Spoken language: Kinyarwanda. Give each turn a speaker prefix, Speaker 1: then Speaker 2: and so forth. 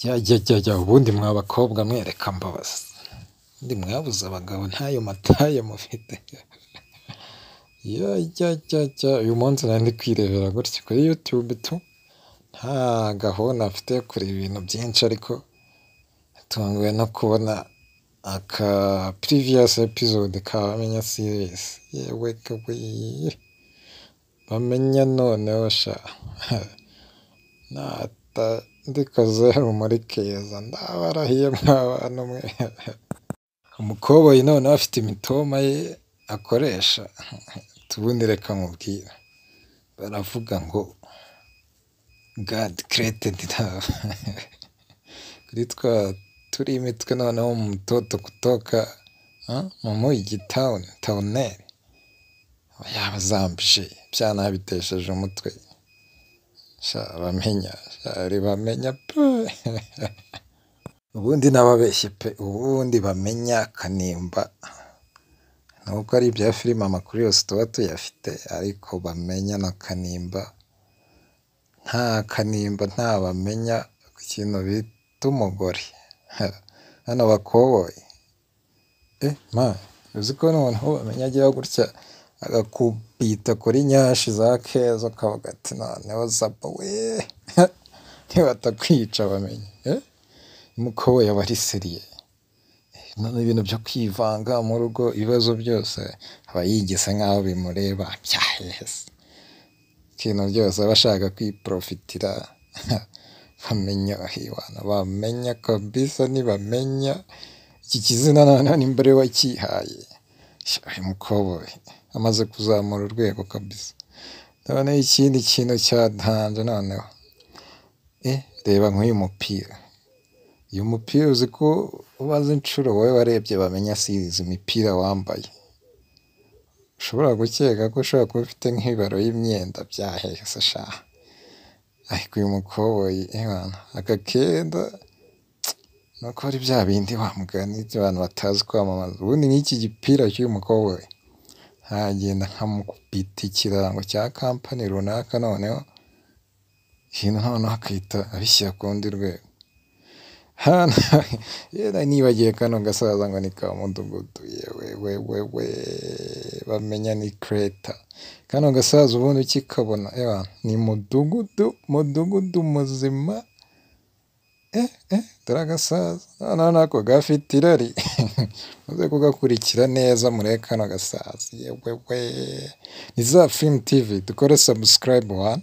Speaker 1: Jya jya jya jya, ubundi mwa bakobwa mwereka mbabazi, ubundi mwabuze abagabo ntayo mataye mufite. Ya jya jya jya, uyu munsi nari ndi kwirebera gutya kuri YouTube tu, nta gahunda mfite yo kureba ibintu byinshi, ariko natunguwe no kubona aka previous episode ka Bamenya series. Yewe gawe, Bamenya noneho sha, natandika zeru muri Keza, ndabarahiye mwa bantu mwe. Umukoboyi noneho afite imitoma ye akoresha, ubundi reka nkubwire, baravuga ngo God created love. Kuri twa turimi twe noneho mtoto kutoka mu mujyi town towneri aba yabazambije, byanabitesheje umutwe. Sha Bamenya, sha Bamenya pe, ubundi nababeshye pe, ubundi Bamenya Kanimba nuko ari ibya filime amakuru yose tuba tuyafite, ariko Bamenya na Kanimba, nta Kanimba nta Bamenya ku kintu bita umugore. Hano bakoboyi, man, uzi ko noneho Bamenya agira gutya agakubita kuri nyashi za Keza, akavuga ati noneho zaba we, nibatakwica Bamenya. Umukoboyi aba ari sérieux, none ibintu byo kwivanga mu rugo, ibibazo byose aba yigize nk'aho bimureba, byahese ikintu byose aba ashaka kwiprofitira. Bamenya bamenya kabisa, nibamenya iki kizina noneho nimba ari we wakihaye, uyu mukoboyi amaze kuzamura urwego kabisa. Noneho ikindi kintu cya danger noneho, reba nk'uyu mupira, uyu mupira uzi ko ubaze inshuro wowe warebye Bamenya series imipira wambaye, ushobora gukeka ko ushobora kuba ufite nk'ibaro y'imyenda, byahese sha. Ariko uyu mukoboyi ewana aka kenda nuko ari bya bindi wa mugani abantu batazi kwamamaza. Ubundi nk'iki gipira cy'uyu mukoboyi nkagenda nkamukubita ikirango cya kampani runaka, noneho ibintu noneho akahita abishyira ku rundi rwego. Hano nibagiwe kano gasaza ngo ni ka Mudugudu, yewe we we we, Bamenya ni kereta. Kano gasaza ubundi ukikabona ewana ni Mudugudu, Mudugudu muzima, dore agasaza noneho nako gafite irari, muze kugakurikira neza murebe kano gasaza, yewe we. Ni za Film TV, dukore subscribe wana.